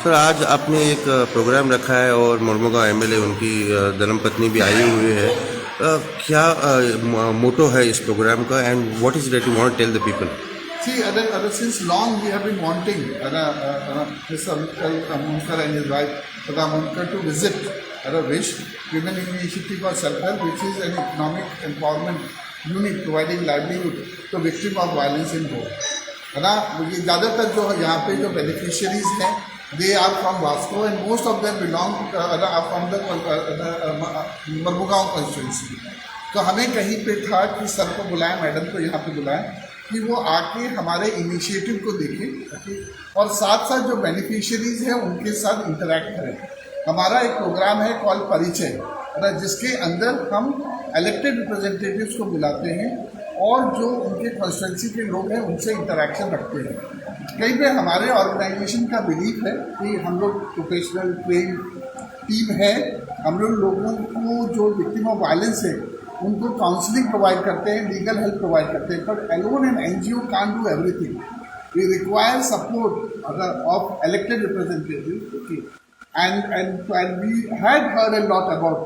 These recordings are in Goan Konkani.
सर, आज आपने एक प्रोग्राम रखा है और मोरमुगांव एमएलए उनकी धर्मपत्नी भी आई हुई है. क्या मोटो है इस प्रोग्राम का and what is that you want tell the people? See, other, since long we have been wanting Mr. Amit Amonkar and his wife Sada Amonkar to visit WISH, Women Initiative for Self-Help, which is an economic empowerment unit providing livelihood to victim of violence in Goa. है ना, ये ज़्यादातर जो यहाँ पे जो बेनिफिशियरीज हैं, they are from Vasco and most of them belong from the Mormugao constituency. तो हमें कहीं पे था कि सर को बुलाएं, मैडम को यहाँ पे बुलाएं कि वो आके हमारे इनिशिएटिव को देखें, okay? और साथ साथ जो बेनिफिशियरीज हैं, उनके साथ इंटरेक्ट करें. हमारा एक प्रोग्राम है कॉल परिचय, है ना, जिसके अंदर हम इलेक्टेड रिप्रेजेंटेटिव्स को बुलाते हैं और जो उनके कॉन्स्टिट्यूंसी के लोग हैं, उनसे इंटरेक्शन रखते हैं. कहीं पे हमारे ऑर्गेनाइजेशन का बिलीफ है कि हम लोग प्रोफेशनल ट्रेन टीम है. हम लोग लोगों को जो विक्टिम ऑफ वायलेंस है, उनको काउंसलिंग प्रोवाइड करते हैं, लीगल हेल्प प्रोवाइड करते हैं, but alone N NGO can do everything. We require support of elected representative, okay? And we had heard a lot about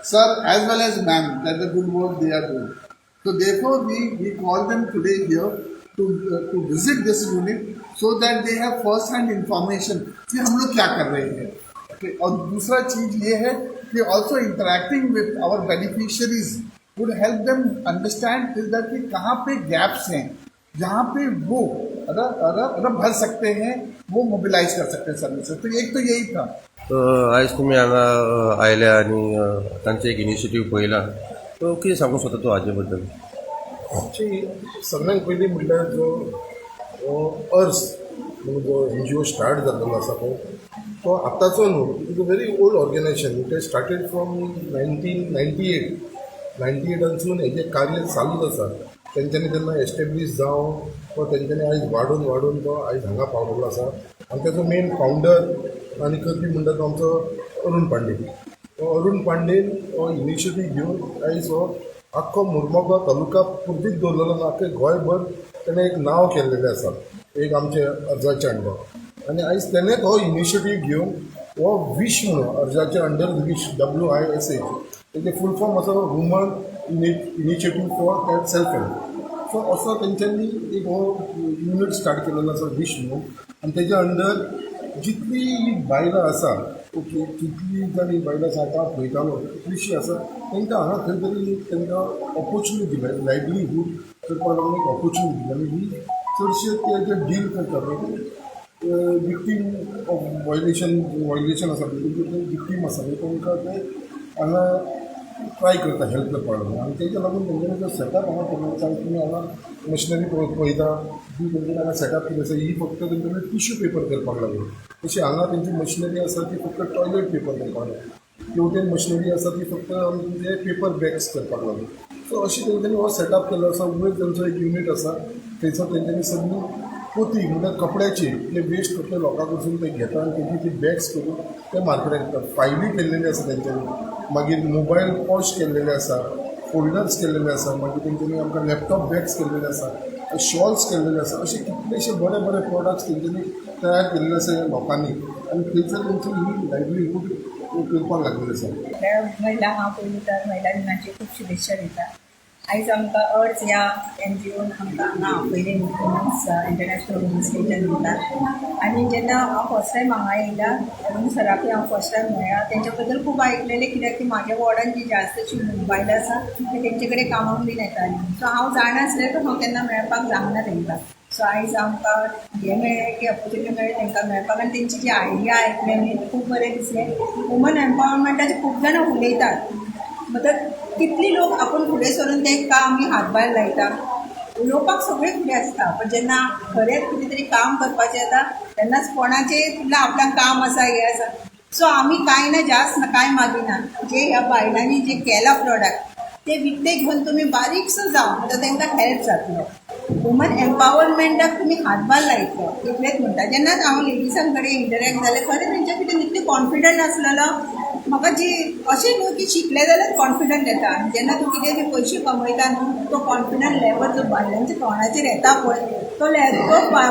sir as well as ma'am, that the good work they are doing. So therefore we call them today here to visit this unit so that they have first hand information कि हम लोग क्या कर रहे हैं, okay? और दूसरा चीज ये है कि also interacting with our beneficiaries would help them understand is that कि कहाँ पे gaps हैं, जहाँ पे वो अगर अगर अगर भर सकते हैं, वो मोबिलाइज कर सकते हैं सर्विसेज. तो एक तो यही था. आयज तुमी हांगा आयल्या आनी तांचे एक इनिशिएटीव पळयला, तो कितें सांगूंक सोदता तूं हाजे बद्दल? आमची सगळ्यांत पयलीं म्हणल्यार जो हो अर्स म्हणून जो एनजीओ स्टार्ट जाल्लो आसा पळय, तो आतांचो न्हू. It is a very old organization. It has started from 1998. 98 एटानसून हेजें कार्य चालूच आसा. तेंच्यांनी तेन्ना एस्टेब्लीश जावन तो तेंच्यांनी आयज वाडून वाडून तो आयज हांगा पावलेलो आसा. आनी तेजो मेन फावंडर आनी करपी म्हणटा तो आमचो अरुण पांडे. तो अरुण पांडेन हो इनिशिएटीव घेवन आयज हो आख्खो मुरमुगांव तालुका पुरतीच दवरलेलो ना, आख्खे गोंयभर तेणें एक नांव केल्लेलें आसा एक आमचे अर्जाच्या अंडर. आनी आयज तेणेंच हो इनिशिएटीव घेवन हो विश म्हणून अर्जाच्या अंडर विश, WISH, तेजें फूल फॉर्म आसा Woman Initiative for that Self Help. So असो तेंच्यांनी एक हो युनीट स्टार्ट केलेलो आसा विश म्हणून. आनी तेज्या अंडर जितली बायलां आसा, ओके, जितली जाण ही बायलां आसा, आतां हांव पळयतालो कितलीशीं आसा, तांकां हांगा खंय तरी एक तांकां ऑपोर्चुनिटी दिल्या, लायवलीहूड करपाक लागून एक ऑपोर्चुनिटी दिल्या. आनी ही चडशे ते जे डील करता पळय ते विक्टीम ऑफ व्हायलेशन, व्हायलेशन आसा पळय तेंचे, ते विक्टीम आसा पळय, तांकां ते हांगा ट्राय करता हेल्प करपाक लागून. आनी तेज्या लागून तेंच्यांनी जो सेटअप हांगा केल्लो आसा, तुमी हांगा मशिनरी पळयता ती तेंच्यांनी हांगा सेटअप केली आसा. ही फक्त तेंच्यांनी टिश्यू पेपर करपाक लागून. तशी हांगा तेंची मशिनरी आसा ती फक्त टॉयलेट पेपर करपाक लागून. तेवटेन मशिनरी आसा ती फक्त म्हणजे पेपर बॅग्स करपाक लागून. सो अशी तेंच्यांनी हो सेटअप केल्लो आसा. वयर तेंचो एक युनीट आसा, थंयसर तेंच्यांनी सगळी पोती म्हणल्यार कपड्याची ते वेस्ट कपडे लोकां कडसून ते घेता आनी तेजी ती बॅग्स करून ते मार्केटाक दिता. फायली केल्लेली आसा तेंच्यांनी, मागीर मोबायल पॉश केल्लेले आसा, फोल्डर्स केल्लेले आसा, मागीर तेंच्यांनी आमकां लॅपटॉप बॅग्स केल्लेले आसा, शॉल्स केल्लेले आसा. अशे कितलेशे बरे बरे प्रोडक्ट्स तेंच्यांनी तयार केल्ले आसा ह्या लोकांनी आनी थंयसर तेंची ही लायवलीहूड करपाक लागलेली आसा. सगळ्या महिला हांव पयलीं तर महिला दिनाची खूब शुभेच्छा दिता. आयज आमकां अर्ज ह्या एनजीओन आमकां हांगा आपयलें वुमन्स इंटरनॅशनल वुमन्स डेच्या निमतान. आनी जेन्ना हांव फर्स्ट टायम हांगा येयला, अरुण सराकूय हांव फर्स्ट टायम मेळ्ळा. तेंच्या बद्दल खूब आयकलेलें, कित्याक की म्हाज्या वॉर्डान जी जास्त अशी बायलां आसा, ती तेंचे कडेन कामाक बीन येताली. सो हांव जाणा आसलें, तर हांव केन्ना मेळपाक जावना तेंकां. सो आयज आमकां हें मेळ्ळें की ऑपोर्चुनिटी मेळ्ळी तेंकां मेळपाक आनी तेंची जी आयडिया आयकली आमी, खूब बरें दिसलें. वुमन एम्पावरमेंटाचेर खूब जाणां उलयतात, मतलब कितली लोक आपूण फुडें सरून तेंकां आमी हातभार लायता? उलोवपाक सगळें फुडें आसता, पण जेन्ना खरेंच कितें तरी काम करपाचें येता, तेन्नाच कोणाचें म्हणल्यार आपणाक काम आसा, हें आसा. सो आमी कांय ना, जास्त कांय मागिना. जे ह्या बायलांनी जे केलां प्रोडक्ट, ते विकते घेवन तुमी बारीकसो जावं, म्हणटा तांकां हेल्प जातलो, वुमन एम्पावरमेंटाक तुमी हातभार लायतलो, इतलेंच म्हणटा. जेन्ना हांव लेडिसां कडेन इंटरॅक्ट जालें, खरें तेंच्या भितर इतलें कॉन्फिडंट आसलेलो. म्हाका जी अशें न्हू की शिकलें जाल्यार कॉन्फिडंट येता. आनी जेन्ना तूं कितें तरी पयशे कमयता न्हू, तो कॉन्फिडंट लेवल जो बायलांच्या तोंडाचेर येता पळय, तो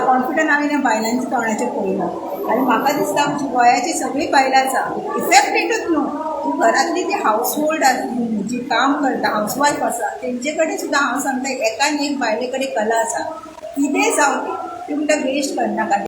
कॉन्फिडंट हांवें ह्या बायलांच्या तोंडाचेर पळयला. आनी म्हाका दिसता, आमची गोंयाची सगळीं बायलां आसा, इफेक्ट एकूच न्हू, जी घरांतली ती हावस होल्ड जी काम करता, हावस वायफ आसा, तेंचे कडेन सुद्दां हांव सांगता, एकान एक बायले कडेन कला आसा. कितेंय जावं ती, ती म्हणटा, वेस्ट करनाका.